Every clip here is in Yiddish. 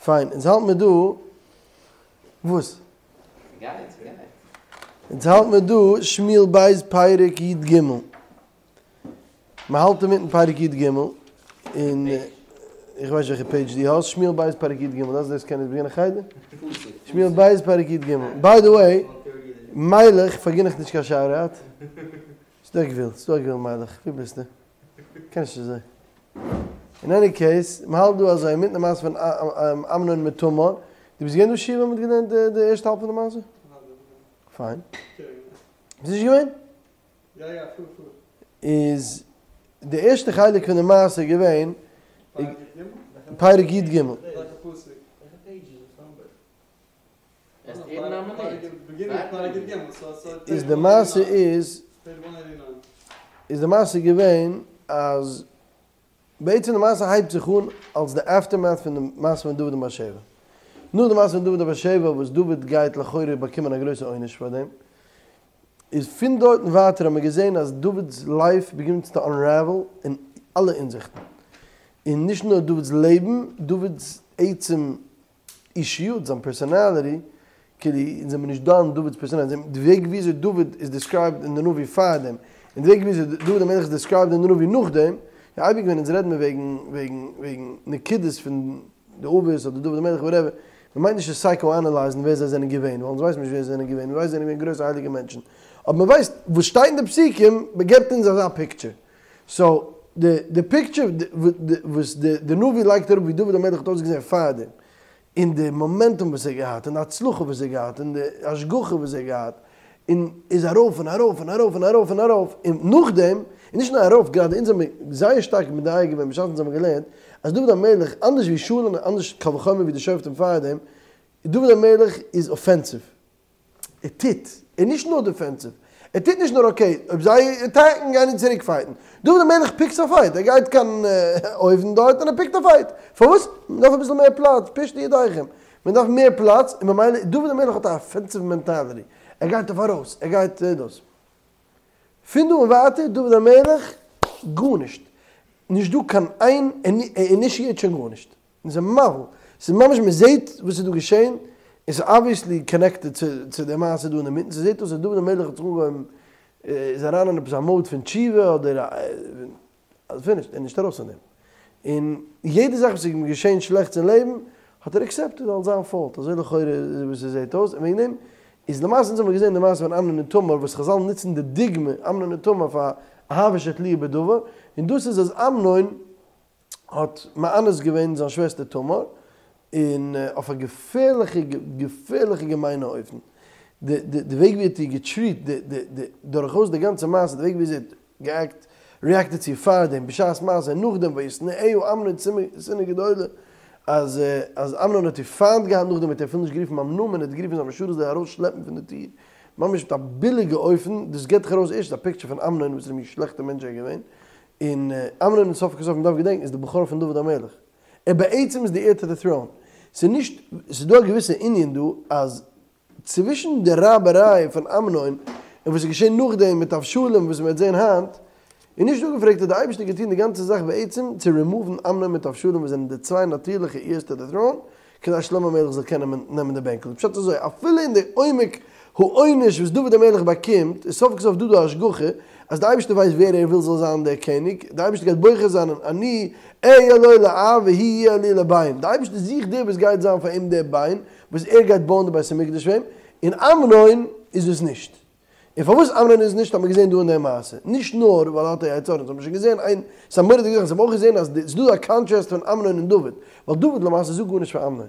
פיין, אונז האלט מיר דא, וואס? גייט, גייט. אונז האלט מיר דא שמואל ב' פרק י ג. מען האלט אינמיטן פרק י ג, און איך ווייס נישט וועלכע פעידזש דו האסט, שמואל ב' פרק י ג, דאס דאס קען איך בגין חדר? שמואל ב' פרק י ג, ביי די וועי, מיילעך פארגין איך נישט קיין שאוט אוט, ס'דא א גבול, ס'דא א גבול מיילעך, ווי ביסטו? קען נישט אזוי. אין עני קעיס, מען האלט דא אזוי אינמיטן די מעשה פון אמנון מיט תמר, דו ביסט געווען דא שבעה ווען מען האט געלערנט די ערשטע האלב פון די מעשה? פיין. ביסט נישט געווען? איז די ערשטע חלק פון די מעשה געווען פרק י ג. איז די מעשה איז איז די מעשה געווען אז בעצם די מעשה הייבט זיך אן אלס די אפטערמעט פון די מעשה פון דוד און בת שבע. נאך די מעשה פון דוד און בת שבע וואס דוד גייט לכאורה באקומען א גרויסע עונש פאר דעם, איז פון דארטן ווייטער האט מען געזען אז דוד'ס לייף ביגינס טו אנרעוועל אין אלע אינזיכטן. און נישט נאר דוד'ס לעבן, דוד'ס עצם אישיות, זיין פערסאנאליטי, כאילו אונז זעמיר נישט דן דוד'ס פערסאנאליטי, די וועג וויאזוי דוד איז דעסקרייבד אין די נביא פארדעם, און די וועג וויאזוי דוד המלך איז דעסקרייבד אין די נביא נאכדעם, יא אייביג ווען אונז רעדן מיר וועגן וועגן וועגן נקודות פון די אבות אדער דוד המלך וואטעווער, מען מיינט נישט צו סייקאו-אנעלייזן ווער זיי זענען געווען, ווייל אונז ווייסן נישט ווער זיי זענען געווען, מיר ווייסן זיי זענען געווען גרויסע הייליגע מענטשן, אבער מען ווייסט וואס שטייט אין די פסוקים געבט אונז אזא פיקטשער. סאו די די פיקטשער וואס די די נביא לייגט אראפ ווי דוד המלך האט אויסגעזען פארדעם, און די מאמענטום וואס ער האט געהאט, און די הצלחה וואס ער האט געהאט, און די השגחה וואס ער האט געהאט, און איז ארויף און ארויף און ארויף און ארויף און ארויף, און נאכדעם, און נישט נאר ארויף, גראדע אונז האבן זייער שטארק מדייק געווען בשעת אונז האבן געלערנט, אז דוד המלך, אנדערש ווי שאול און אנדערש קל וחומר ווי די שופטים פארדעם, דוד המלך איז אפענסיוו. ער טוט, ער איז נישט נאר דיפענסיוו, ער טוט נישט נאר אקעי, אויב זיי אטעקן גייען אונז צוריק פייטן. דוד המלך פיקס א פייט, ער גייט קיין אויבן דארט און ער פיקט א פייט. פארוואס? מען דארף אביסל מער פלאץ, פשטו ידיכם. מען דארף מער פלאץ, און ממילא דוד המלך האט א אפענסיוו מענטאליטי, ער גייט אויף ארויס, ער גייט דאס. פון דא און ווייטער דוד המלך גארנישט, נישט דא קיין איין, ער אינישיעט שוין גארנישט. און ס'איז מבהיל, ס'איז ממש מען זעהט וואס איז דא געשעהן, און ס'איז אבוויעסלי קאנעקטעד צו צו די מעשה דא אינמיטן, ס'זעהט אויס אז דוד המלך האט זיך אנגעהויבן, איז אריין אין עפעס א מאוד פון תשובה אדער א, פינישט, ער איז נישט ארויס פון דעם. און יעדע זאך וואס איז אים געשעהן שלעכטס אין לעבן, האט ער עקסעפטעד אלס זיין פאולט, אזוי לכאורה איז וואס ס'זעהט אויס, און וועגן דעם איז למעשה אונז האבן געזעהן די מעשה פון אמנון און תמר וואס חזל נוצן די דוגמא אמנון און תמר פאר אהבה שתלויה בדבר, און דאס איז אז אמנון האט מאנס געווען זיין שוועסטער תמר, און אויף א געפערליכע געפערליכע געמיינע אופן, די די די וועג ווי ער האט איר געטריט, די די די דורכאויס די גאנצע מעשה, די וועג ווי זי האט גע'עקט, ריעקטעד צו איר פארדעם, בשעת מעשה, און נאכדעם וישנאה אמנון שנאה גדולה, אז אז אמנון האט איר פיינט געהאט, נאכדעם האט ער אפילו נישט גערופן ביים נאמען, ער האט גערופן זיין משרת זאל איר ארויס שלעפן פון די טיר, ממש מיט א ביליגע אופן, דאס געבט דאך ארויס ערשט א פיקטשער פון אמנון וואס איז מין שלעכטע מענטש ער איז געווען, און אמנון סוף כל סוף מ'דארף געדענקן איז די בכור פון דוד המלך. ער בעצם איז די עיר טו די טראון. ס'איז נישט, ס'איז דא א געוויסע ענין דא אז צווישן די רייבעריי פון אמנון און וואס איז געשען נאכדעם מיט אבשלום וואס מ'וועט זען היינט, איז נישט אפגעפרעגט אז די אייבערשטער האט געטון די גאנצע זאך בעצם צו רימאוון אמנון מיט אבשלום וואס זענען די צוויי נאטירליכע עירס טו די טראון, כדי שלמה המלך זאל קענען נעמען די בענקל. פשט איז אזוי, אפילו אין די עומק העונש וואס דוד המלך באקומט, איז סוף כל סוף דא דא השגחה, אז די אייבערשטער ווייסט ווער ער וויל זאל זיין דער קעניג, די אייבערשטער גייט בוחר זיין און אני אהיה לו לאב והוא יהיה לי לבן, די אייבערשטער זוכט דער וואס גייט זיין פאר אים דער בן, וואס ער גייט בויען די בית המקדש פאר אים, און אמנון איז עס נישט. און פארוואס אמנון איז נישט האט מען געזען דא אין די מעשה, נישט נאר ווייל ער האט א יצר הרע, אונז האבן שוין געזען איין, ס'איז א מורא'דיגע זאך, אונז האבן אויך געזען אז ס'איז דא א קאנטראסט פון אמנון און דוד, ווייל דוד למעשה זאגט גארנישט פאר אמנון,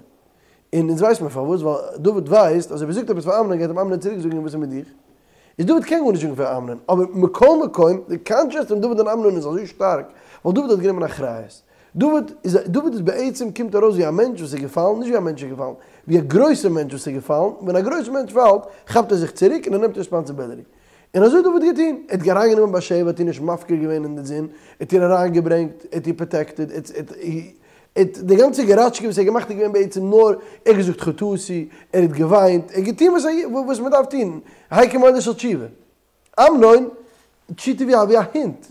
און אונז ווייסט מען פארוואס, ווייל דוד ווייסט אז אויב ער זאגט עפעס פאר אמנון גייט אים אמנון צוריק זאגן וואס איז מיט דיך, איז דוד קען גארנישט זאגן פאר אמנון, אבער מכל מקום, די קאנטראסט פון דוד און אמנון איז אזוי שטארק, ווייל דוד האט גענומען אחריות. דוד איז דוד איז בעצם קומט ארויס ווי א מענטש וואס איז געפאלן, נישט ווי א מענטש איז געפאלן, ווי א גרויסער מענטש וואס איז געפאלן, ווען א גרויסער מענטש פאלט, כאפט ער זיך צוריק און ער נעמט רעספאנסיביליטי. און אזוי האט דוד געטון, ער האט אריינגענומען בת שבע, האט איר נישט מפקיר געווען אין די זון, ער האט איר אריינגעברענגט, ער האט איר פראטעקטעד, ער האט די גאנצע געראטשקע וואס ער האט געמאכט איז געווען בעצם נאר, ער האט געזאגט חטאתי, ער האט געוויינט, ער האט געטון וואס מען דארף טון, היקם עולה של תשובה. אמנון, טריט איר ווי א הונט,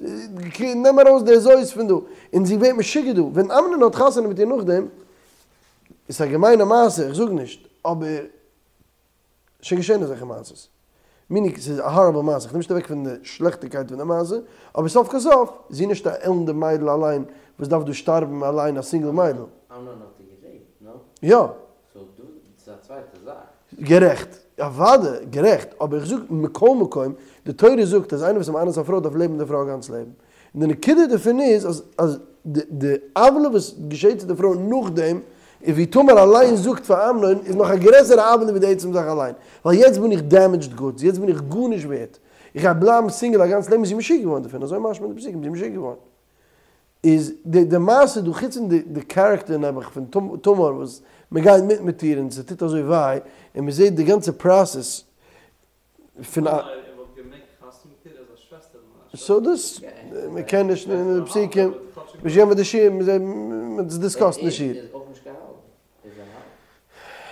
נעם ארויס די זאת פון דא, און זי ווערט משוגע דא, ווען אמנון האט חתונה מיט איר נאכדעם. איז א געמיינע מעשה, איך זאג נישט, אבער שוין געשען אזעלכע מעשות. מינינג ס'איז א האריבל מעשה, איך נעם נישט אוועק פון די שלעכטיגקייט פון די מעשה, אבער סוף כל סוף איז זי נישט א עלנדע מיידל אליין וואס דארף דא שטארבן אליין א סינגל מיידל. אמנון האט איר גערעיפט, נא? יא. סאו דא איז א צווייטע זאך. גערעכט, אוודאי גערעכט, אבער איך זאג מכל מקום, די תורה זאגט אז איינער וואס איז מאנס א פרוי דארף לעבן מיט די פרוי א גאנץ לעבן. און די נקודה דערפון איז אז אז די עוולה וואס געשעט צו די פרוי נאכדעם, און ווי תמר אליין זאגט פאר אמנון, איז נאך א גרעסערע עוולה ווי די עצם זאך אליין. ווייל יעצט בין איך דעמעדזשד גודס, יעצט בין איך גארנישט ווערט, איך גיי בלייבן סינגל א גאנץ לעבן, איז זי משוגע געווארן דערפון, אזוי משמע אין די פסוקים, זי איז משוגע געווארן. איז די די מעשה דא חוץ פון די די קערעקטער נעבעך פון תמר וואס מען גייט מיט מיט איר און ס'טוט אזוי וויי, און מען זעט די גאנצע פראסעס פון א. סאו דאס, מען קען נישט אין די פסוקים, מ'איז שוין ביי די שיעור, מען האט עס דיסקאסט אין די שיעור.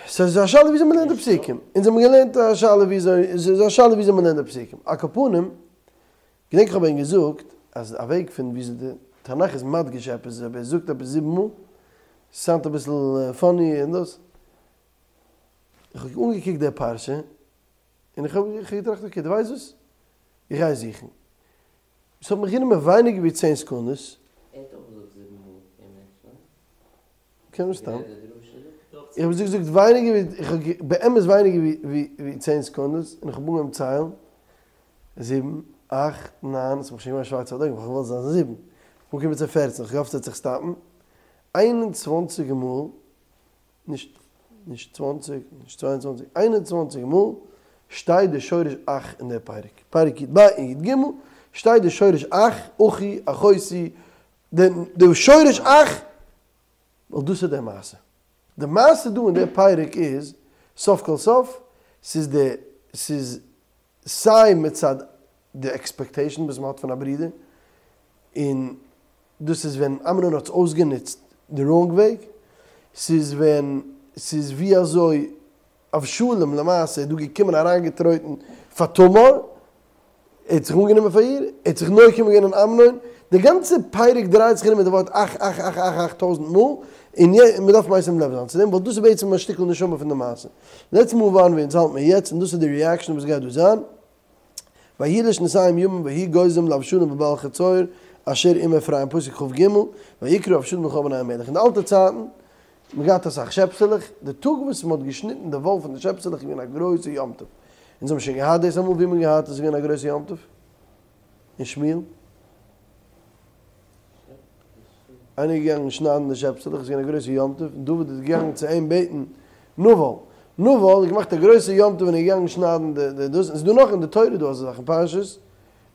סאיז א שאלה וויאזוי מען לערנט די פסוקים, אונז האבן געלערנט א שאלה וויאזוי, ס'איז א שאלה וויאזוי מען לערנט די פסוקים, על כל פנים, געדענק איך האב ענק געזאגט אז א וועג פון וויאזוי די תנך איז מדגיש עפעס, אויב ער זאגט עפעס זיבן מאל, סאונדט אביסל פאני און דאס, איך האב אנגעקוקט די פרשה, און איך האב געטראכט אקעי דו ווייסט וואס? איך גיי זוכן. עס האט מיך גענומען ווייניגער ווי צען סעקונדעס. ער האט אויך געזאגט זיבן מאל אין מענטש, ניין? קען נישט סתם. איך האב געזאגט ווייניגער ווי, איך האב באמת ווייניגער ווי צען סעקונדעס, און איך האב אנגעהויבן ציילן, זיבן, אכט, ניין, עס האט מיך שוין געמאכט שווארצע אויגן, איך האב געוואלט זיין זיבן, איך בין אנגעקומען צו פערצן, איך האב געהאפט עס וועט זיך סטאפן, 21 מאל נישט נישט צוואנציג, נישט 22, 21 מאל שטייט די שורש אח אין דער פרק, פרק י"ב און י"ג שטייט די שורש אח, אחי, אחותי, די שורש אח, ווייל דאס איז די מעשה. די מעשה דא אין די פרק איז, סוף כל סוף, ס'איז די, ס'איז סיי מצד די עקספעקטעישן וואס מ'האט פון א ברודער, און דאס איז ווען אמנון האט עס אויסגענוצט די ראנג וועג, ס'איז ווען, ס'איז ווי אזוי אבשלום למעשה איז דא געקומען אריינגעטרויטן פאר תמר, ער האט זיך אנגענומען פאר איר, ער האט זיך נוקם געווען אין אמנון, די גאנצע פרק דרייט זיך ארום מיט די ווארט אח אח אח אח אח טויזנט מאל, און מען דארף משים לב זיין צו דעם, ווייל דאס איז בעצם א שטיקל נשמה פון די מעשה. לעטס מאוו אן ווי אונז האלט מיר יעצט, און דאס איז די ריעקשאן וואס גייט דא זיין. ויהי לשנתים ימים ויהי גוזזים לאבשלום בבעל חצור אשר עם אפרים פסוק כ"ג ויקרא אבשלום לכל בני המלך אין די אלטע צייטן מ'האט געהאט אסאך שעפסעלעך, די טאג וואס מ'האט געשניטן די וואל פון די שעפסעלעך איז געווען א גרויסע יום טוב, אונז האבן שוין געהאט דאס אמאל, ווי האט מען געהאט אז עס איז געווען א גרויסע יום טוב? אין שמואל? איינער איז געגאנגען שניידן די שעפסעלעך, עס איז געווען א גרויסע יום טוב, און דוד איז געגאנגען צו אים בעטן נבל, נבל האט געמאכט א גרויסע יום טוב ווען ער איז געגאנגען שניידן די דאס, און עס איז דא נאך אין די תורה דא אזא זאך אין פרשת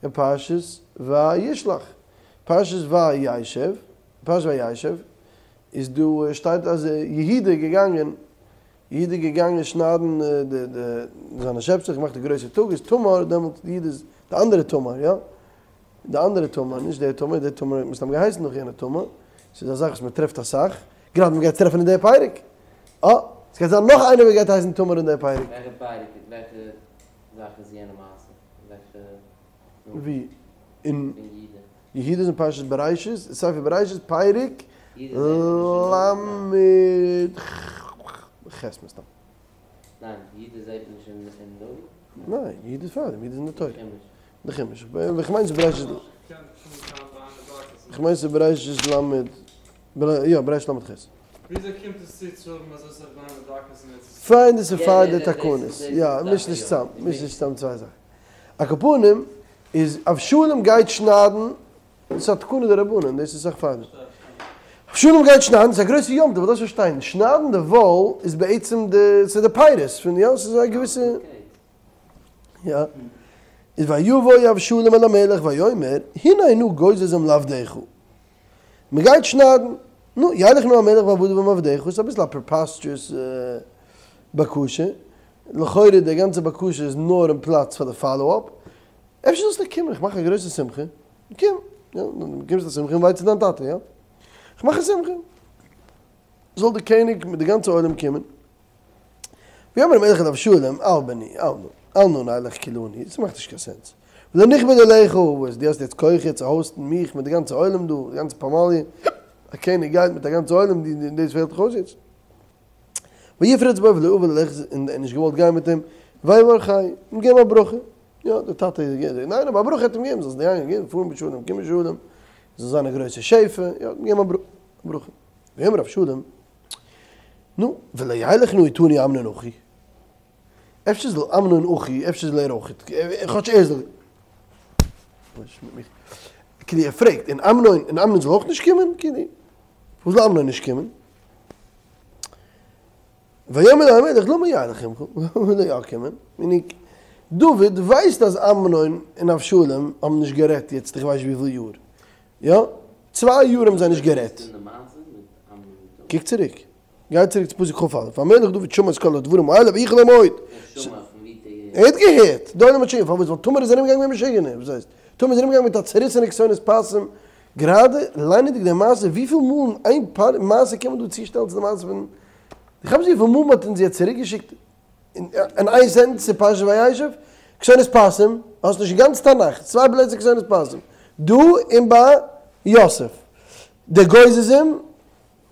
אין פרשת וישלח, פרשת וישב, פרשת וישב, איז דא שטייט אז יהודה איז געגאנגען, יהודה איז געגאנגען שניידן די די זיינע שעפסעלעך, געמאכט א גרויסע טאג, איז תמר, דעמאלט יהודה איז די אנדערע תמר, יא? די אנדערע תמר, נישט די תמר, די תמר האט מסתם געהייסן נאך יענע תמר, ס'איז א זאך וואס מען טרעפט אסאך, גראדע מען גייט טרעפן אין די פרק, אה, ס'גייט זיין נאך איינער וואס גייט הייסן תמר אין די פרק. וועלכע פרק, וועלכע זאך איז יענע מעשה? וועלכע נאמען? ווי? אין פון יהודה. יהודה איז אין פרשת בראשית, ספר בראשית פרק ל"ח מסתם. ניין, יהודה זעהט מען נישט אין נביא? ניין, יהודה איז פארדעם, יהודה איז אין די תורה. חומש. די חומש, איך מיין ס'איז בראשית, איך מיין ס'איז בראשית ל', יא בראשית ל"ח. וויאזוי קומט עס צו צו האבן אזוי סאך בהמה דקות אין ארץ ישראל? פיין דאס איז פאר די תקנות, יא, מיש נישט צאם, מיש נישט צאם צוויי זאכן. על כל פנים, איז אבשלום גייט שניידן, דאס איז א תקנה דרבנן, דאס איז אסאך פארדעם. אבשלום גייט שניידן, ס'איז א גרויסע יום טוב, דארפסט פארשטיין, שניידן די וואל איז בעצם די, ס'איז די פירות פון, יא, ס'איז א געוויסע, יא. איז ויבא אבשלום אל המלך ויאמר, הנה נא גוזזים לעבדיך. מ'גייט שניידן, נו, ילך נא המלך ועבדיו עם עבדיך, ס'איז אביסל א פרעפאסטרעס בקשה, לכאורה די גאנצע בקשה איז נאר אין פלאץ פאר די פאלאו אפ, אפשר זאלסטו קומען, איך מאך א גרויסע שמחה, קום, יא, דו קומסט א שמחה אינווייט צו דיין טאטע, יא, איך מאך א שמחה, זאל די קעניג מיט די גאנצע עולם קומען. ויאמר המלך אל אבשלום, אל בני, אל נא, אל נא נלך כולנו, עס מאכט נישט קיין סענס. ולא נכבד עליך, וואס, דו האסט יעצט כח יעצט צו האוסטן מיך מיט די גאנצע עולם דא, די גאנצע פמליא, א קעניג גייט מיט א גאנצע עולם, דאס פעלט דיך אויס יעצט? ויפרץ בו ולא אבה ללכת און ער האט נישט געוואלט גיין מיט אים, ויברכהו, אים געבן א ברכה, יא דער טאטע איז געווען, ניין אבער א ברכה האט אים געגעבן, זאלסט גיין גיין פארן בשלום קום בשלום, זאל זיין א גרויסע שפע, יא האט אים געגעבן א ברכה. ויאמר אבשלום, נו, ולא ילך נא אתנו אמנון אחי, אפשר זאל אמנון אחי, אפשר זאל ער אויך, כאטש ער זאל, כאילו ער פרעגט, און אמנון, און אמנון זאל אויך נישט קומען? כאילו, פארוואס זאל אמנון נישט קומען? ויאמר לו המלך למה ילך עמך, וויל ער יא קומען? מיניג, דוד ווייסט אז אמנון און אבשלום האבן נישט גערעדט יעצט איך ווייס נישט וויפיל יאר, יא? צוויי יאר האבן זיי נישט גערעדט. קוק צוריק. גיי צוריק צו פסוק כ"א, והמלך דוד שמע את כל הדברים האלה ויחר לו מאוד. ער האט געהערט, די עולם האט שוין, פארוואס? ווייל תמר איז ארומגעגאנגען ווי א משוגענער, וואס הייסט? תמר איז ארומגעגאנגען מיט א צעריסענע כתונת פסים, גראדע, ליינענדיג די מעשה, וויפיל מאל אין איין מעשה קען מען דא צושטעלן צו די מעשה פון, איך כאפ נישט וויפיל מאל מען האט אונז יעצט צוריקגעשיקט אין איין סענטענס צו פרשת וישב, כתונת פסים, האסט נישט אין גאנץ תנך, צוויי פלעצער כתונת פסים, דא און ביי יוסף. די גוזזים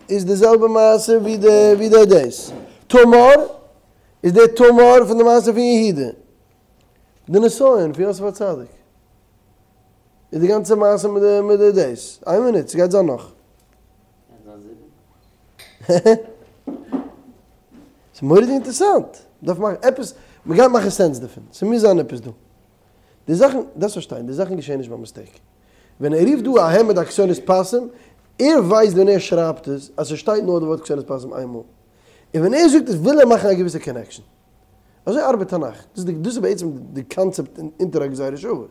איז די זעלבע מעשה ווי די ווי די דאס. תמר איז די תמר פון די מעשה פון יהודה. די נסיון פון יוסף הצדיק. איז די גאנצע מעשה מיט די מיט די דאס. איין מינוט, ס'גייט זיין נאך. ס'איז מורא'דיג אינטערעסאנט. מ'דארף מאכן עפעס, מ'גייט מאכן סענס דערפון. ס'מוז זיין עפעס דא. די זאכן, דארפסט פארשטיין, די זאכן געשעען נישט ביי מיסטעיק. ווען ער רופט דא אהן מיט א כתונת פסים, ער ווייסט ווען ער שרייבט עס אז ס'שטייט נאר די ווארט כתונת פסים איין מאל. און ווען ער זאגט עס וויל ער מאכן א געוויסע קאנעקשאן. אזוי ארבעט תנך. דאס איז בעצם די קאנצעפט אונטער א גזירה שווה.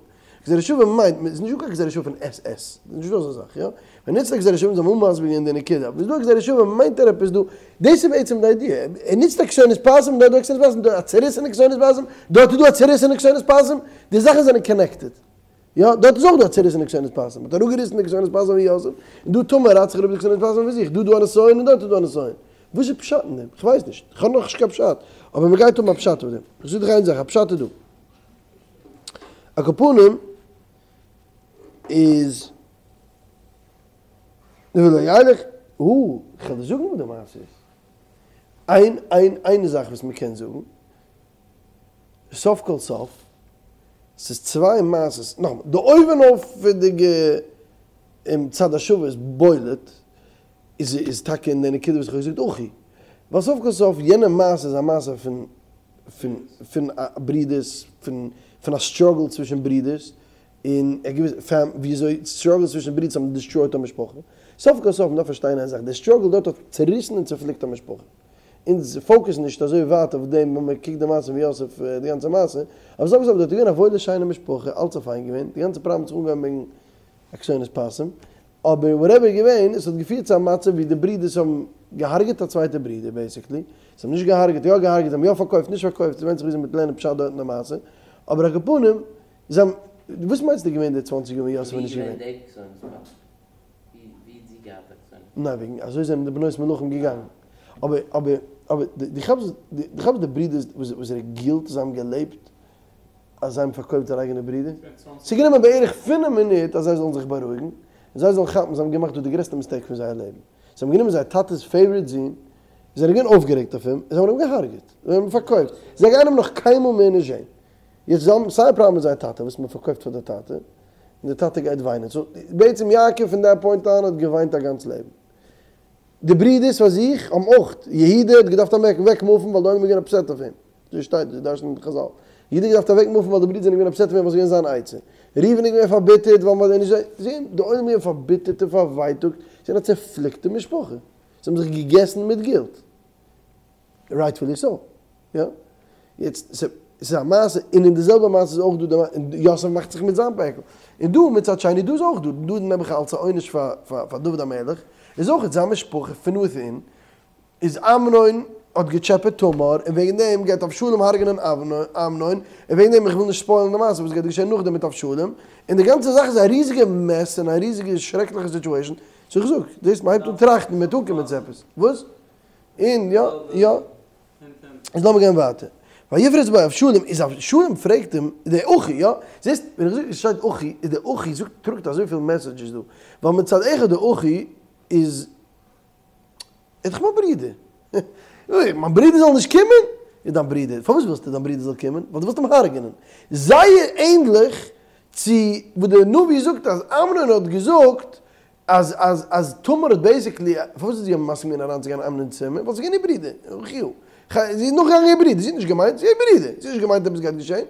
גזירה שווה מיינט, ס'איז נישטא קיין גזירה שווה פון ס ס. ס'איז נישטא אזא זאך, יא? ווען ער נוצט א גזירה שווה, אונז האבן אמאל מסביר געווען די נקודה, אבער ווען ס'איז דא א גזירה שווה מיינט ער עפעס דא. דאס איז בעצם די איידיע. ער נוצט א כתונת פסים, דארט איז דא א כתונת פסים, דא א צעריסענע כתונת פסים, דארט איז דא א צעריסענע כתונת פסים. די זאכן זענען קאנעקטעד. יא, דארט איז אויך דא א צעריסענע כתונת פסים, מ'האט אראפגעריסן די כתונת פסים פון יוסף, און דא תמר רייסט זיך אראפ די כתונת פסים פון זיך, דא דא א נסיון און דארט איז דא א נסיון. וואס איז פשט אין דעם? כ'ווייס נישט, כ'האב נאכנישט קיין פשט, אבער מ'גייט האבן א פשט אויף דעם. איך זאג דיך איין זאך, א פשט איז דא. על כל פנים איז ולא ילך, או, כ'וועל דיר זאגן וואס די מעשה איז. איין איין איין זאך וואס מ'קען זאגן, סוף כל סוף, ס'איז צוויי מעשות, נאכאמאל, די אויבנאויפעדיגע צד השווה איז בולט, איז איז טאקע אין די נקודה וואס איך האב געזאגט אחי, ווייל סוף כל סוף יענע מעשה איז א מעשה פון פון פון ברידערס, פון פון א סטראגל צווישן ברידערס, און א געוויסע פעם וויאזוי סטראגלס צווישן ברידערס האבן דיסטרויט א משפחה, סוף כל סוף מ'דארף פארשטיין איין זאך, די סטראגל דארט האט צעריסן און צעפליקט א משפחה. אונז פאוקעסן נישט אזוי ווייט אויף דעם ווען מען קוקט די מעשה פון יוסף די גאנצע מעשה, אבער סוף כל סוף דארט איז געווען א וואוילע שיינע משפחה, אלץ איז פיין געווען, די גאנצע פראבלעם האט זיך אנגעהויבן וועגן א כתונת פסים, אבער וואטעווער איז געווען, עס האט געפירט צו א מצב ווי די ברידערס האבן געהארגעט א צווייטע ברודער בעיסיקלי, זיי האבן נישט געהארגעט, יא געהארגעט, זיי האבן יא פארקויפט, נישט פארקויפט, עס ווענדט זיך וויאזוי מען וועט לערנען פשט דארט אין די מעשה, אבער על כל פנים, זיי האבן, וואס מיינסטו איז געווען די צוואנציג יאר ווען יוסף איז נישט געווען? ווי האט זי געהאט א כתונת? ניין וועגן אזוי זענען די בנות מלכים געגאנגען. אבער אבער אבער דו כאפסט דו כאפסט די ברידערס וואסערע גילט זיי האבן געלעבט אז זיי האבן פארקויפט זייער אייגענע ברידער? ס'איז גענומען בערך פינף מינוט אז זיי זאלן זיך בארואיגן און זיי זאלן כאפן זיי האבן געמאכט דא די גרעסטע מיסטעיק פון זייער לעבן. זיי האבן גענומען זייער טאטע'ס פעיוואריט זון, זיי זענען געווען אויפגערעגט אויף אים, און זיי האבן אים געהארגעט. זיי האבן אים פארקויפט. זיי גייען אים נאך קיינמאל מער נישט זען. יעצט זיי האבן סיי א פראבלעם מיט זייער טאטע וואס מ'פארקויפט פאר די טאטע, און די טאטע גייט וויינען, סאו בעצם יעקב פון דעט פוינט אן האט געוויינט א גאנץ לעבן. די ברידערס פאר זיך האבן אויך, יהודה האט געדארפט אוועק מופן ווייל די עולם איז געווען אפסעט אויף אים, אזוי שטייט דאס דרש'נען חזל, יהודה האט געדארפט אוועק מופן ווייל די ברידער זענען געווען אפסעט אויף אים וואס איז געווען זיין עצה, ראובן איז געווען פארביטערט ווייל מ'האט נישט זיי, די עולם איז געווען פארביטערט און פארווייטאגט, זיי זענען א צעפליקטע משפחה, זיי האבן זיך געגעסן מיט גילט. רייטפולי סאו. יא. יעצט, ס'איז א מעשה, און אין די זעלבע מעשה איז אויך דא די מעשה, יוסף מאכט זיך מיט זיין פעקל. און דא מצד שני, דא איז אויך דא, דא איז נעבעך אלס א עונש פאר פאר דוד המלך, איז אויך זיין משפחה פון וויטין, איז אמנון האט געטשעפעט תמר, און וועגן דעם גייט אבשלום הרג'נען אמנון, און וועגן דעם, איך וויל נישט ספוילן די מעשה וואס גייט געשען נאכדעם מיט אבשלום, און די גאנצע זאך איז א ריזיגע מעס און א ריזיגע שרעקליכע סיטועשאן, סאו איך זאג, דאס מ'הייבט אן טראכטן, מ'וועט אנקומען צו עפעס. וואס? און יא, יא. איז לאמיר גיין ווייטער. ויפרץ בו אבשלום, איז אבשלום פרעגט אים, די אחי, יא? זעסט, ווען איך זאג עס שטייט אחי, איז די אחי זאגט, טראגט אזויפיל מעסעדזשעס דא. ווייל מצד אחד די אחי איז, ער איז דאך מיין ברודער. מיין ברודער זאל נישט קומען? איז דיין ברודער, פארוואס ווילסטו דיין ברודער זאל קומען? ווייל דו ווילסט אים הרג'נען. זייער ענדליך צו וואס דער נביא זאגט אז אמנון האט געזאגט אז אז אז תמר האט בעיסיקלי, פארוואס איז זי מסכים געווען אריינצוגיין אין אמנון'ס צימער? ווייל ס'איז געווען איר ברודער, אחיה. זי איז נאכגעגאנגען איר ברודער, זי האט נישט געמיינט, ס'איז איר ברודער, זי האט נישט געמיינט עפעס גייט געשען.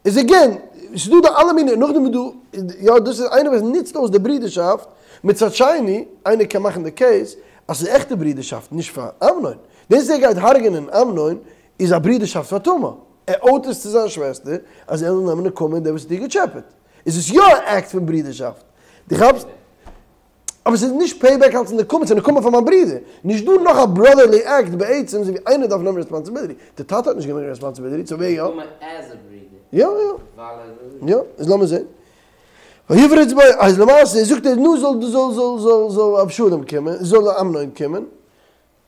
איז עגעין, ס'איז דא די אלע מיני, נאכדעם איז דא, יא דאס איז איינער וואס נוצט אויס די ברודערשאפט, מצד שני, איינער קען מאכן די קעיס אז ס'איז עכטע ברודערשאפט, נישט פאר אמנון. דאס אז ער גייט הרג'נען אמנון איז א ברודערשאפט פאר תמר. ער אוט עס צו זיין שוועסטער אז ער זאל נעמען נקמה אין דער וואס האט איר געטשעפעט. איז עס יא א אקט פון ברודערשאפט. דו כאפסט? אבער ס'איז נישט פעיבעק אלס נקמה, ס'איז נקמה פאר מיין ברודער. נישט דא נאך א בראדערלי אקט בעצם אזוי ווי איינער דארף נעמען רעספאנסיביליטי. די טאטע האט נישט גענומען רעספאנסיביליטי, סאו ווער יא? נקמה עז א ברודער. יא יא. יא, איז לאמיר זעהן. ויפרץ בו, אז למעשה זאגט ער נו זאל זאל זאל זאל זאל אבשלום קומען, זאל אמנון קומען,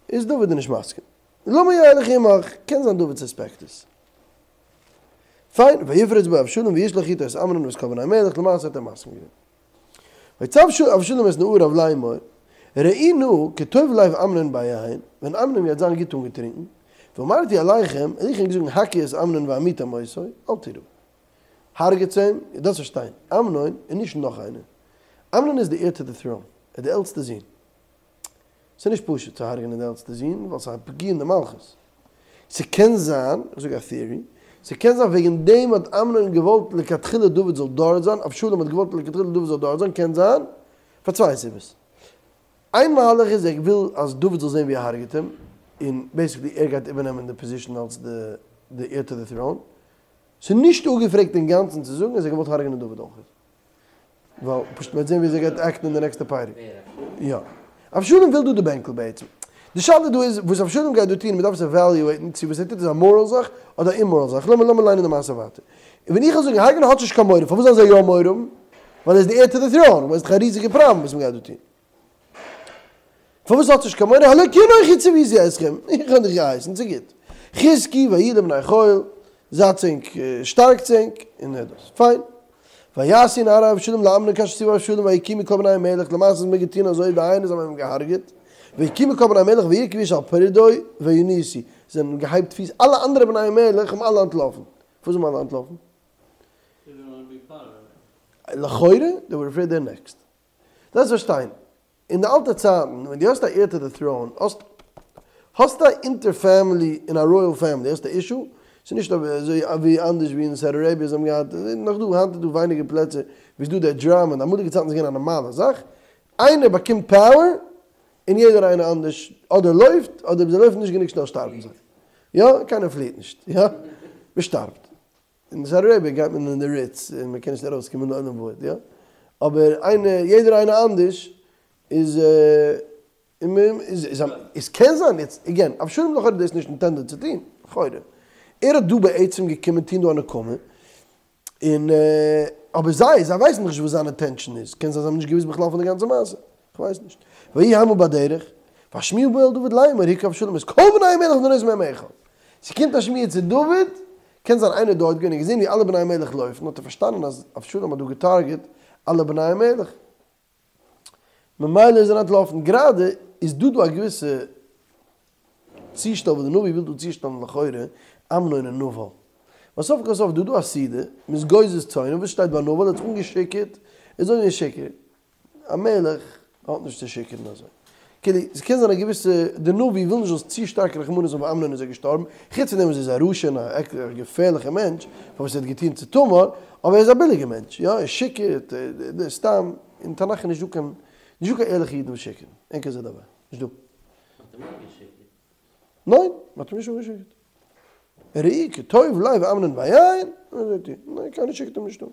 איז דוד נישט מסכים. למה ילך עמך, קען זיין דוד סוספעקט עס. פיין, ויפרץ בו אבשלום וישלח איתו את אמנון ואת כל בני המלך, למעשה האט ער מסכים געווען. ויצו אבשלום את נעריו לאמור, ראו נא כי טוב לב אמנון ביין, ווען אמנון גייט זיין גוט אנגעטרינקן, ואמרתי אליכם, וועל איך ענק זאגן הכו את אמנון והמיתם אותו, אל תיראו. הרג'טס אים, איר דארפט פארשטיין, אמנון איז נישט נאך איינער. אמנון איז די heir to the throne, ער איז די עלטסטע זון. ס'איז נישט פשוט צו הרג'נען די עלטסטע זון ווייל ס'איז א פגיעה אין די מלכות. ס'קען זיין, איך זאג א theory, ס'קען זיין וועגן דעם האט אמנון געוואלט לכתחילה דוד זאל דארט זיין, אבשלום האט געוואלט לכתחילה דוד זאל דארט זיין, קען זיין פאר צוויי סיבות. איין מהלך איז ער וויל אז דוד זאל זען ווי ער הרג'ט אים, און בעיסיקלי ער גייט איבערנעמען די פאזישן אלס די heir to the throne. ס'איז נישט אפגעפרעגט אינגאנצן צו זאגן אז ער האט געוואלט הרג'נען דוד אויך. ווייל פשוט מ'וועט זען וויאזוי ער גייט עקטן אין די נעקסטע פרק. יא. אבשלום וויל דא די בענקל בעצם. די שאלה דא איז וואס אבשלום גייט דא טון, מ'דארף עס עוועליועיטן צו וואס ער טוט איז א מאראל זאך אדער א אימאראל זאך. לאמיר לאמיר ליינען די מעשה ווייטער. און ווען איך וועל זאגן הרג'נען האטס נישט קיין מורא, פארוואס זאלן זיי יא מורא האבן? ווייל ער איז די heir to the throne, וואס איז דאך א ריזיגע פראבלעם וואס מ'גייט דא טון. פארוואס האטס נישט קיין מורא? הלא כי אנכי צויתי אתכם, איך האב דיך געהייסן, ס'איז גוט. חזקו והיו לבני חיל, זייטס ענק, שטארקטס ענק, און דאס. פיין. ויעשו נערי אבשלום לאמנון כאשר צוה אבשלום ויקומו כל בני המלך, למעשה האט מען געטון אזוי דהיינו זיי האבן אים געהארגעט, ויקומו כל בני המלך וירכבו איש על פרדו וינוסו, זיי זענען געהייבט פיס, אלע אנדערע בני המלך האבן אלע אנטלאפן. פארוואס זענען אלע אנטלאפן? לכאורה, they were afraid they're next. דארפסט פארשטיין, אין די אלטע צייטן ווען דו האסט א heir to the throne, האסט האסטו א אינטער פעמילי אין א רויעל פעמילי האסטו א אישו, ס'איז נישט אזוי ווי אנדערש ווי אין סאודי אראביע זיי האבן געהאט, נאך דא היינט איז דא ווייניגער פלעצער ווי ס'איז דא די דראמא, אין די אמאליגע צייטן איז געווען א נארמאלע זאך, איינער באקומט פאוער און יעדער איינער אנדערש אדער לויפט אדער אויב זיי לויפן נישט גענוג שנעל שטארבן זיי, יא קיינער פליעט נישט, יא מ'שטארבט. אין סאודי אראביע גייט מען אין די ריץ און מען קען נישט ארויס קומען לעולם ועד יא? אבער איינער יעדער איינער אנדערש איז איז איז קען זיין יעצט עגעין אבשלום לכאורה דאס נישט אינטענדעד צו טון לכאורה ער האט דא בעצם געקומען טון דא א נקמה און אבער זיי זיי ווייסן דאך נישט וואס זיין אינטענשאן איז קען זיין זיי האבן נישט געוואוסט בכלל פון די גאנצע מעשה כ'ווייס נישט ויהי המה בדרך והשמועה באה אל דוד לאמור הכה אבשלום את כל בני המלך זדונות מהם אחד ס'קומט א שמועה צו דוד קען זיין איינער דארט געווען און געזען ווי אלע בני המלך לויפן האט ער פארשטאנען אז אבשלום האט דא געטארגעט אלע בני המלך ממילא איז ער אנטלאפן, גראדע איז דא דא א געוויסע צושטעל וואס די נביא וויל דא צושטעלן לכאורה אמנון און נבל, ווייל סוף כל סוף איז דא דא א סעודה, מ'איז גוזז צאן, וואס שטייט ביי נבל ער האט זיך אנגעשיכורט, ער איז אנגעשיכורט. א מלך האט נישט צו שיכור'ן אזוי. כאילו, ס'קען זיין א געוויסע, די נביא וויל נישט זאלסט צו שטארק רחמנות האבן אויף אמנון איז ער געשטארבן, חוץ פון דעם וואס ער איז א רשע און א געפערליכע מענטש, פאר וואס ער האט געטון צו תמר, אבער ער איז א ביליגע מענטש, יא, ער שיכור'ט, סתם, אין תנך איז נישטא קיין, נישטא קיין ערליכע אידן וואס שיכור'ן, אין כזה דבר, נישטא. מ'האט אים אנגעשיכור'ט? ניין, מ'האט אים נישט אנגעשיכור'ט. ראו כי טוב לב אמנון ביין, ניין, קיינער שיכור'ט אים נישט אן.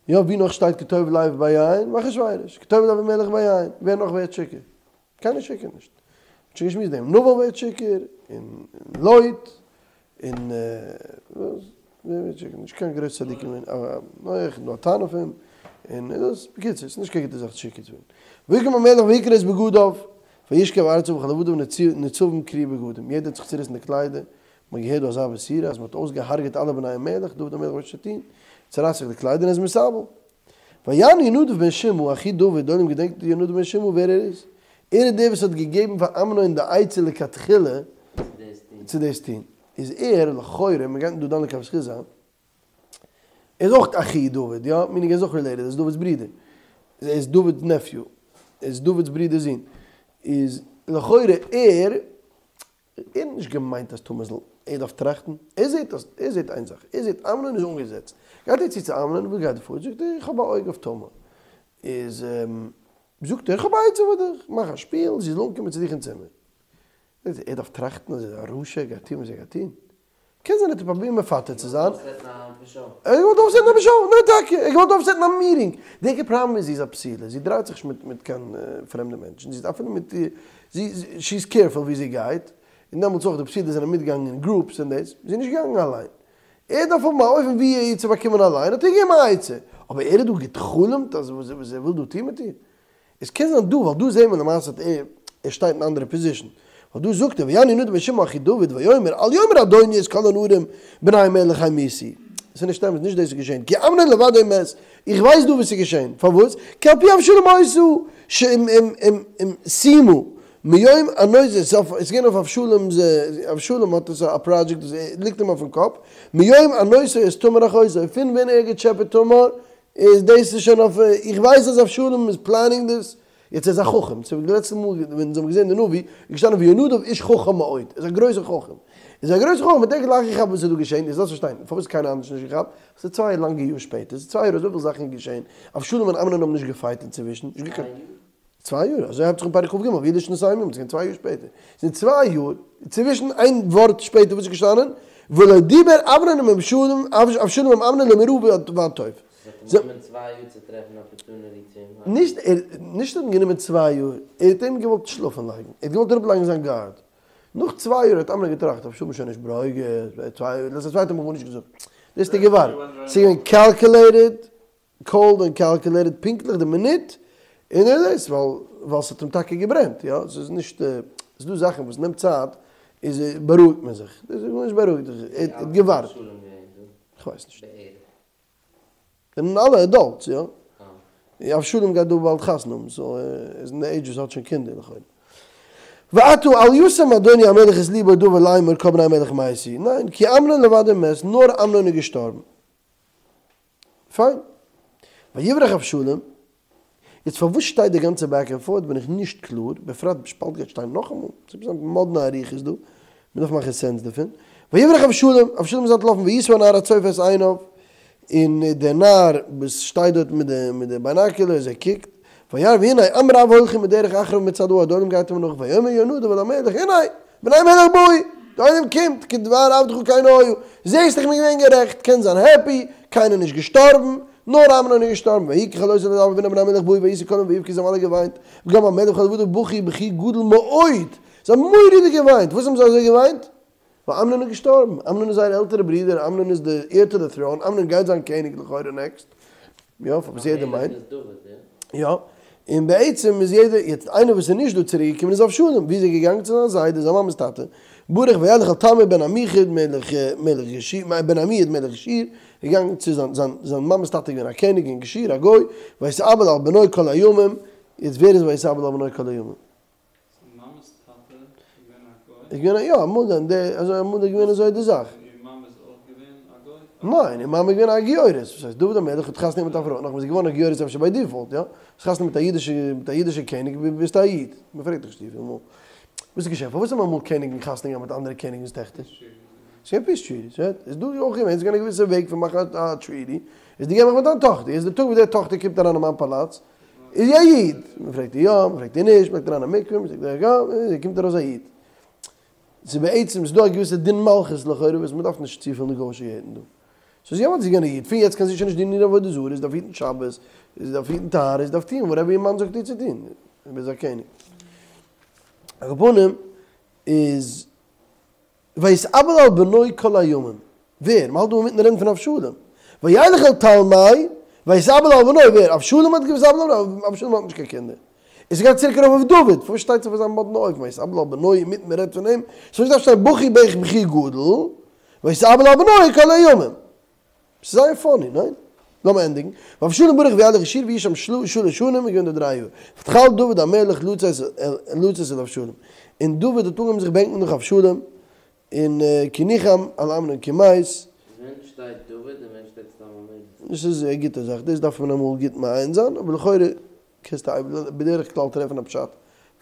יא ווי נאך שטייט כי טוב לב ביין? אחשורוש, כי טוב לב המלך ביין, ווער נאך ווערט שיכור? קיינער שיכור'ט נישט. מ'האט שוין געשמועסט דעם, נבל ווערט שיכור, און לוט, און וואס? ווער ווערט שיכור? נישט קיין גרויסע צדיקים, נח, נאר טענה אויף אים, און דאס, בקיצור, ס'איז נישט קיין גוטע זאך שיכור צו ווערן. ויקום המלך ויקרע את בגדיו, וישכב ארצה וכל עבדיו נצבים קרועי בגדים, יעדער האט זיך צוריסן די קליידער, מ'האט געהערט דא אזא בשורה אז מ'האט אויסגעהארגעט אלע בני המלך, דוד המלך ווייסט נישט צו טון, צורייסט זיך די קליידער און איז מתאבל. ויען יונדב בן שמעה אחי דוד, דער עולם געדענקט יונדב בן שמעה ווער ער איז? ער איז דער וואס האט געגעבן פאר אמנון די עצה לכתחילה צו דאס טון. איז ער, לכאורה, מען גייט דא דן לכף זכות זיין, ער איז אויך אחי דוד, יא? מינינג ער איז אויך רילעיטעד, ער איז דוד'ס ברודער. ער איז דוד'ס נעפיו. ער איז דוד'ס ברודער'ס זון. איז לכאורה ער, ער האט נישט געמיינט אז תמר זאל, ער דארף טראכטן, ער זעט אז, ער זעט איין זאך, ער זעט אמנון איז אנגעזעצט, גייט ער צו צו אמנון, וואס גייט דא פאר? זאגט ער, איך האב א אויג אויף תמר. איז זאגט ער, איך האב א עצה פאר דיך, מאך א שפיל, זי זאל אנקומען צו דיך אין צימער. זאגט ער, ער דארף טראכטן אז ער איז א רשע, ער גייט טון וואס ער גייט טון. קען זיין ער האט פרובירט מפתה צו זיין. ער האט געוואלט אויפסעטן א פשרה, ניין טאקע, ער האט געוואלט אויפסעטן א מיטינג. די עיקר פראבלעם איז זי איז א בתולה, זי דרייט זיך נישט מיט קיין פרעמדע מענטשן, זי איז אפילו מיט זי, שי איז קעירפול ווי זי גייט, און דעמאלטס אויך די בתולות זענען מיטגעגאנגען אין גרופס און דאס, זי איז נישט געגאנגען אליין. ער דארף האבן א אופן ווי איר צו באקומען אליין, האט ער געגעבן א עצה. אבער ער האט דא גע'חלומ'ט אז וואס ער וויל דא טון מיט איר. עס קען זיין דא, ווייל דא זעהן מיר למעשה אז ער ער שטייט אין אנדערע פאזישן, ווייל דא זאגט ער ויען יונדב את שמעה אחי דוד ויאמר אל יאמר אדוני את כל הנערים בני המלך המתו. עס איז נישט אמת, נישט דאס איז געשעהן, כי אמנון לבדו מת, איך ווייס דא וואס איז געשעהן, פארוואס? כי על פי אבשלום היתה שימה מיום ענותו, עס איז געווען אויף אבשלום'ס, אבשלום האט עס א פראדזשעקט וואס ליגט אים אויפן קאפ, מיום ענותו את תמר אחותו, פון ווען ער האט געטשעפעט תמר, איז דאס איז שוין אויף, איך ווייס אז אבשלום איז פלענינג דאס, יעצט ער איז א חכם, ס'איז די לעצטע מאל ווען זיי האבן געזען די נביא, איז געשטאנען ויונדב איש חכם מאוד, ער איז א גרויסער חכם, איז א גרויסער חכם האט ער גלייך געכאפט וואס איז דא געשען, יעצט דארפסט פארשטיין, פארוואס האט קיינער אנדערש נישט געכאפט, ס'איז צוויי לאנגע יאר שפעטער, ס'איז צוויי יאר אזויפיל זאכן איז געשען, אבשלום און אמנון האבן נישט געפייט אינצווישן, נישט געקענט. צוויי יאר, אזוי הייבט זיך אן פרק כ"ג, ויהי לשנתים ימים, ס'געווען צוויי יאר שפעטער. ס'איז צוויי יאר, צווישן איין ווארט שפעטער וואס איז געשטאנען, ולא דיבר אמנון עם אבשלום, אבשלום עם אמנון לא מרע ועד טוב. ס'האט אים גענומען צוויי יאר צו טרעפן אפערטוניטי צו אים הרג'נען. נישט ער, נישט ס'האט אים גענומען צוויי יאר, ער האט אים געוואלט שלאפן לייגן, ער האט געוואלט אראפלייגן זיין גארד. נאך צוויי יאר האט אמנון געטראכט, אבשלום איז שוין נישט ברוגז, צוויי יאר, דאס צווייטע מאל גארנישט געזאגט. דאס האט ער געווארט. ס'איז געווען קאלקולעיטעד. קאלד און קאלקולעיטעד פונקטליך די מינוט און ער דאס ווייל ווייל ס'האט אים טאקע געברענט יא ס'איז נישט ס'איז דא זאכן וואס נעמט צייט איז בארואיגט מען זיך דאס איז גארנישט בארואיגט זיך ער האט געווארט כ'ווייס נישט זענען אלע עדאלטס יא אבשלום גייט דא באלד חתונה האבן סאו ער איז אין די עידזש וואס האט שוין קינדער לכאורה ועתה אל ישם אדוני המלך את לבו דבר לאמור כל בני המלך מתו ניין כי אמנון לבדו מת נאר אמנון איז געשטארבן. פיין. ויברח אבשלום. יעצט פארוואס שטייט די גאנצע בעק ענד פארט בין איך נישט קלאר, בפרט באלד גייט שטיין נאכאמאל, ס'איז עפעס א מאדנע אריכות דא, מ'דארף מאכן סענס דערפון. ויברח אבשלום, אבשלום איז אנטלאפן וישא הנער הצופה את עיניו, און דער נער וואס שטייט דארט מיט די מיט די ביינאקולערס ער קוקט, וירא והנה עם רב הולכים בדרך אחריו מצד ההר, די עולם גייט אים נאך, ויאמר יונדב אל המלך הנה! בני המלך באו! די עולם קומט, כדבר עבדך כן היה, זעסט איך בין געווען גערעכט, קענסט זיין העפי, קיינער נישט געשטארבן, נאר אמנון איז געשטארבן, ויהי ככלותו לדבר והנה בני המלך באו וישא קולם ויבכו זיי האבן אלע געוויינט, וגם המלך וכל עבדיו בכו בכי גדול מאוד, זיי האבן מורא'דיג געוויינט, וואס האבן זיי אזוי געוויינט? ווייל אמנון איז געשטארבן, אמנון איז זייער עלטערע ברודער, אמנון איז די עיר טו די טראון, אמנון גייט זיין קעניג לכאורה נעקסט, יא, פאר וואס יעדער מיינט. יא, און בעצם איז יעדער, יעצט איינער וואס איז נישט דא צוריק געקומען איז אבשלום, ווי איז ער געגאנגען? צו זיין זיידע, זיין מאמע'ס טאטע, ברח וילך אל תלמי בן עמיחוד מלך מלך גשור, בן עמיהוד מלך גשור, געגאנגען צו זיין זיין זיין מאמע'ס טאטע איז געווען א קעניג אין גשור, א גוי, ויתאבל על בנו כל הימים, יעצט ווער איז ויתאבל על בנו כל הימים? זיין מאמע'ס טאטע איז געווען א גוי? איז געווען א יא, אמאל דען די אזוי אמאל איז געווען אזוי די זאך. און איר מאמע איז אויך געווען א גוי? ניין, איר מאמע איז געווען א גיורת, וואס הייסט דוד המלך האט חתונה געהאט מיט א פרוי, נאכדעם איז זי געווארן א גיורת אפשר ביי דיפאלט, יא? האסט חתונה מיט א אידישע מיט א אידישע קעניג ביסטו א איד, מען פרעגט דיך נישט צופיל מאל. וואס איז געשען? פארוואס האבן אמאל קעניגן חתונה געהאט מיט אנדערע קעניגנס טעכטער? ס'איז געווען פיס טריטיס, רייט? איז דא אויך געווען, ס'איז געווען א געוויסע וועג פון מאכן א טריטי, איז דו גיי מיך מיט דיין טאכטער, איז די טאג וואס די טאכטער קומט אריין אין מיין פאלאץ, איז זי א איד? מען פרעגט איר יא, מען פרעגט איר נישט, מען לייגט אריין אין מקווה, מען זאגט איר יא, זי קומט ארויס א איד. ס'איז בעצם, ס'איז דא א געוויסע דין מלכות לכאורה וואס מען דארף נישט צופיל נעגאושיעטן דא. סאו זי האט זי געווען א איד, פון יעצט קען זי שוין נישט דינען איר עבודה זרה, זי דארף היטן שבת, זי דארף היטן טהרה, זי דארף טון וואטעווער איר מאן זאגט איר צו טון, אויב איז א קעניג. על כל פנים איז. ויתאבל על בנו כל הימים. ווער? מ'האלט דא אינמיטן רעדן פון אבשלום. וילך אל תלמי, ויתאבל על בנו, ווער? אבשלום האט ויתאבל על בנו? אבשלום האט נישט קיין קינדער. און ס'גייט צוריק ארויף אויף דוד, פארוואס שטייט עס אויף אזא מאדנע אופן, ויתאבל על בנו אינמיטן מ'רעדט פון אים? ס'וואלט געדארפט שטיין בכו בכי גדול, ויתאבל על בנו כל הימים. ס'איז זייער פאני, ניין? לאמיר ענדיגן, ואבשלום ברח וילך גשור ויהי שם שלש שנים איז געווען דארט דריי יאר, ותכל דוד המלך לצאת אל אבשלום, און דוד האט אנגעהויבן זיך בענקן נאך אבשלום, און כי ניחם על אמנון כי מת. ווען שטייט דוד און ווען שטייט סתם המלך? דאס איז א גוטע זאך, דאס דארף מען אמאל גוט מעיין זיין, אבער לכאורה קענסטו בדרך כלל טרעפן א פשט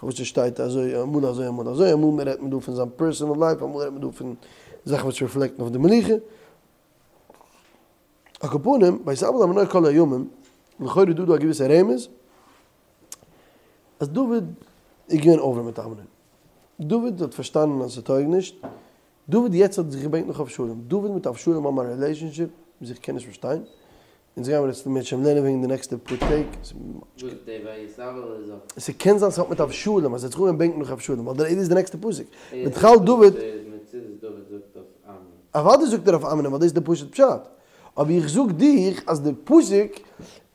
פארוואס עס שטייט אזוי, אמאל אזוי אמאל אזוי, אמאל רעדט מען דא פון זיין פערסענעל לייף, אמאל רעדט מען דא פון זאכן וואס רעפלעקטן אויף די מלוכה. על כל פנים, ויתאבל על בנו כל הימים, לכאורה איז דא דא א געוויסע רמז, אז דוד איז געווען אווער מיט אמנון. דוד האט פארשטאנען אז ס'טויג נישט, דוד יעצט האט זיך געבענקט נאך אבשלום, דוד מיט אבשלום האבן א רילעישאנשיפ וואס איך קען נישט פארשטיין, אונז גיימיר עס אם ירצה השם לערנען וועגן די נעקסטע פאר טעג. וואס די ויתאבל איז אויף. ס'קען זיין ס'האט מיט אבשלום, אז ער האט זיך אנגעהויבן בענקן נאך אבשלום, ווייל דער איז די נעקסטע פסוק, ותכל דוד. אוודאי זאגט ער אויף אמנון ווייל דאס איז די פשוט פשט, אבער איך זאג דיך אז די פסוק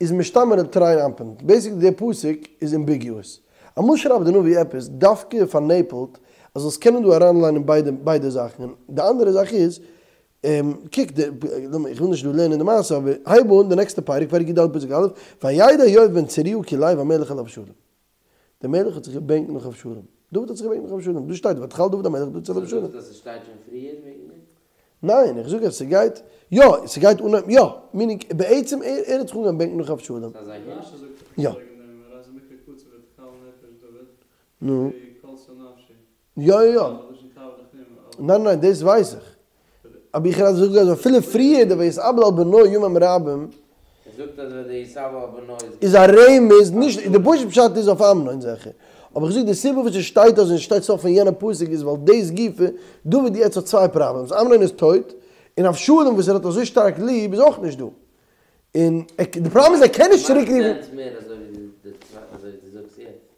איז משתמע לתרי אנפין, בעיסיקלי די פסוק איז אמביגיועס, אמאל שרייבט די נביא עפעס דווקא פארנעפלט אז זאלסט קענען דא אריינליינען ביידע ביידע זאכן, און די אנדערע זאך איז, קוק די, איך וויל נישט דא לערנען די מעשה אבער הייב אן די נעקסטע פרק, פרק י"ד פסוק א', וידע יואב בן צרויה כי לב המלך אל אבשלום. דער מלך האט זיך געבענקט נאך אבשלום. דוד האט זיך געבענקט נאך אבשלום. דא שטייט ותכל דוד המלך לצאת אל אבשלום. זאגסט אז ס'שטייט שוין פריער וועגן דעם? ניין, איך זאג אז ס'גייט, יא, ס'גייט אנהייבן, יא, מינינג, בעצם ער ער האט זיך אנגעהויבן בענקן נאך אבשלום. ס'איז אזא הינט? רשי זאגט דאך יא. וועגן דעם, הרי זה מקרא קצר ותכל נפש דוד, נו. וכלתה נפשי. יא יא יא. ניין ניין דאס ווייס איך. אבער איך רעד זאג אז אפילו פריער די ויתאבל על בנו ימים רבים. ער זאגט אז ויתאבל על בנו איז. איז א רמז, נישט, די פשוט פשט איז אויף אמנון זיכער. אבער איך זאג די סיבה וואס עס שטייט אזוי און עס שטייט סוף פון יענע פסוק איז ווייל דאס גופא, דוד יעצט האט צוויי פראבלעמס, אמנון איז טויט, און אבשלום וואס ער האט אזוי שטארק ליב איז אויך נישט דא. און די פראבלעם איז ער קען נישט צוריק רופן. מאכט סענס מער אזוי ווי דו זאגסט יעצט.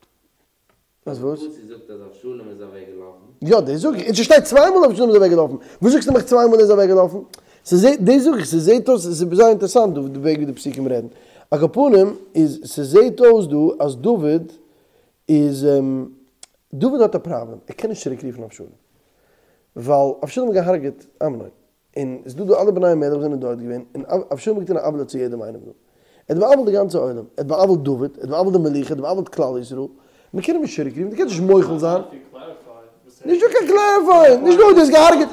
אז וואס? פסוק זאגט אז אבשלום איז אוועק געלאפן. יא דאס זאג איך, און ס'שטייט צוויי מאל אבשלום איז אוועק געלאפן, וואס זאגסטו מיך צוויי מאל ער איז אוועק געלאפן? ס'זעט, דאס זאג איך, ס'זעט אויס, ס'איז זייער אינטערעסאנט דא די וועג ווי די פסוקים רעדן, על כל פנים איז ס'זעט אויס דא אז דוד איז, דוד האט א פראבלעם, ער קען נישט צוריק רופן אבשלום, ווייל אבשלום האט געהארגעט אמנון. און עס איז דא דא אלע בני המלך וואס זענען דארט געווען, און אבשלום האט געטון א עוולה צו יעדעם איינעם דא. ער האט בא'עוול'ט די גאנצע עולם, ער האט בא'עוול'ט דוד, ער האט בא'עוול'ט די מלוכה, ער האט בא'עוול'ט כלל ישראל, מען קען אים נישט צוריק רופן, דו קענסט נישט מוחל זיין. נישט דא קיין קלעריפייען, נישט דא, דו האסט געהארגעט,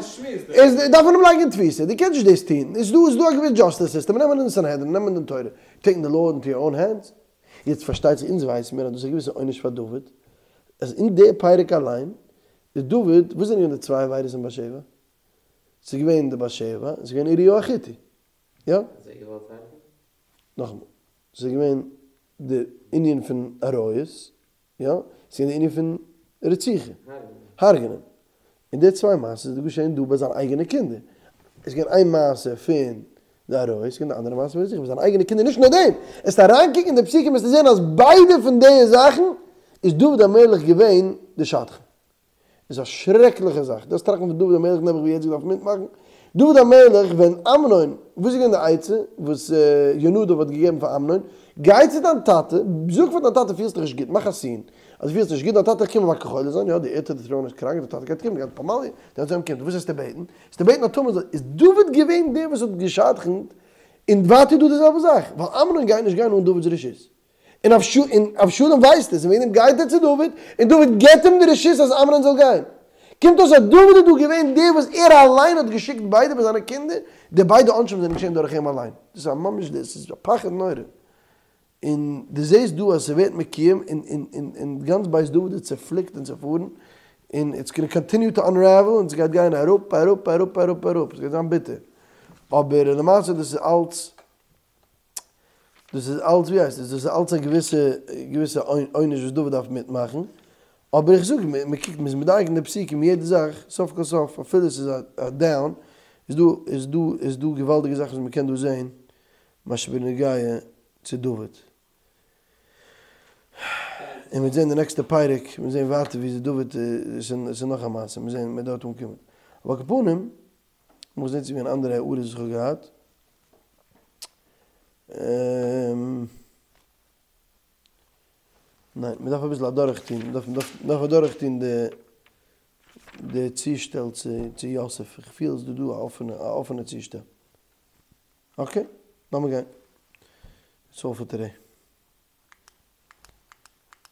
איז דארף מען אים לייגן אין תפיסה, דו קענסט נישט דאס טון, איז דא איז דא א געוויסע דזשאסטיס סיסטעם, נעמען אין סנהדרין, נעמען דין תורה, טעיקן די לאו אינטו יור אוין הענדס. יעצט פארשטייט זיך אונז ווייסן מיר אז דאס איז א געוויסע עונש פאר דוד, אז אין די פרק אליין איז דוד, וואס זענען געווען די צוויי עבירות אין בת שבע? ס'איז געווען די בת שבע, און ס'איז געווען אוריה החתי. יא? האט זי געוואלט הרג'ענען? נאכאמאל, ס'איז געווען די ענין פון עריות, יא? ס'איז געווען די ענין פון רציחה, הרג'ענען. און די צוויי מעשות איז דא געשען דא ביי זיינע אייגענע קינדער. עס איז געווען איין מעשה פון די עריות, ס'איז געווען די אנדערע מעשה פון רציחה ביי זיינע אייגענע קינדער. נישט נאר דעם, עסט אריינקוקן אין די פסוקים וועסטו זען אז ביידע פון די זאכן איז דוד המלך געווען די שדכן. איז א שרעקליכע זאך, דאס טראכטן פון דוד המלך נעבעך ווי ער האט זיך געדארפט מיטמאכן, דוד המלך ווען אמנון, וואס איז געווען די עצה וואס יונדב האט געגעבן פאר אמנון, גיי צו דיין טאטע, זאג פאר דיין טאטע פילסט דיך נישט גוט, מאך א סין אז דו פילסט נישט גוט, דיין טאטע וועט קומען מבקר חולה זיין, יא די עיר טו די טראון איז קראנק, די טאטע גייט קומען, גייט פמליא, די גאנצע עולם קומט, וואס וועסטו בעטן? וועסטו בעטן אז תמר זאל, איז דוד געווען דער וואס האט געשדכנט, און ווייטער דא די זעלבע זאך, ווייל אמנון גייט נישט גיין אן דוד'ס רשות. און אבשלום ווייסט עס, און וועגן דעם גייט ער צו דוד, און דוד געבט אים די רשות אז אמנון זאל גיין. קומט אויס אז דוד איז דא געווען דער וואס ער אליין האט געשיקט ביידע פון זיינע קינדער, די ביידע עונשים זענען געשען דורך אים אליין. דאס איז א ממש דאס איז א פחד נורא. און דו זעסט דא אז ס'ווערט מקוים, און און און און גאנץ בית דוד איז צעפליקט און צעפארן, און איטס גאנא קאנטיניו טו אנרעוועל, און ס'גייט גיין אראפ אראפ אראפ אראפ אראפ, ס'גייט זיין ביטער. אבער למעשה דאס איז אלץ דאס איז אלץ ווי הייסט עס, דאס איז אלץ א געוויסע געוויסע עונש וואס דוד דארף מיטמאכן, אבער איך זאג, מען קוקט מען איז מדייק אין די פסוקים יעדע זאך, סוף כל סוף אפילו עס איז א דאון, איז דא איז דא איז דא געוואלדיגע זאכן וואס מען קען דא זען, מה שבנוגע צו דוד. און מ'וועט זען די נעקסטע פרק, מ'וועט זען ווייטער ווי אזוי דוד, עס איז נאך א מעשה, מ'וועט זען מ'וועט דארט אנקומען. אבער על כל פנים, לאמיך זען צו ווען אנדערע הערות וואס איך האב געהאט. ניין, מען דארף אביסל אדורכטון, מען דארף, מען דארף אדורכטון די די צושטעל צו צו יוסף, איך פיל אז דא דא א אפענע, א אפענע צושטעל. אקעי, לאמיר גיין. That's all for today.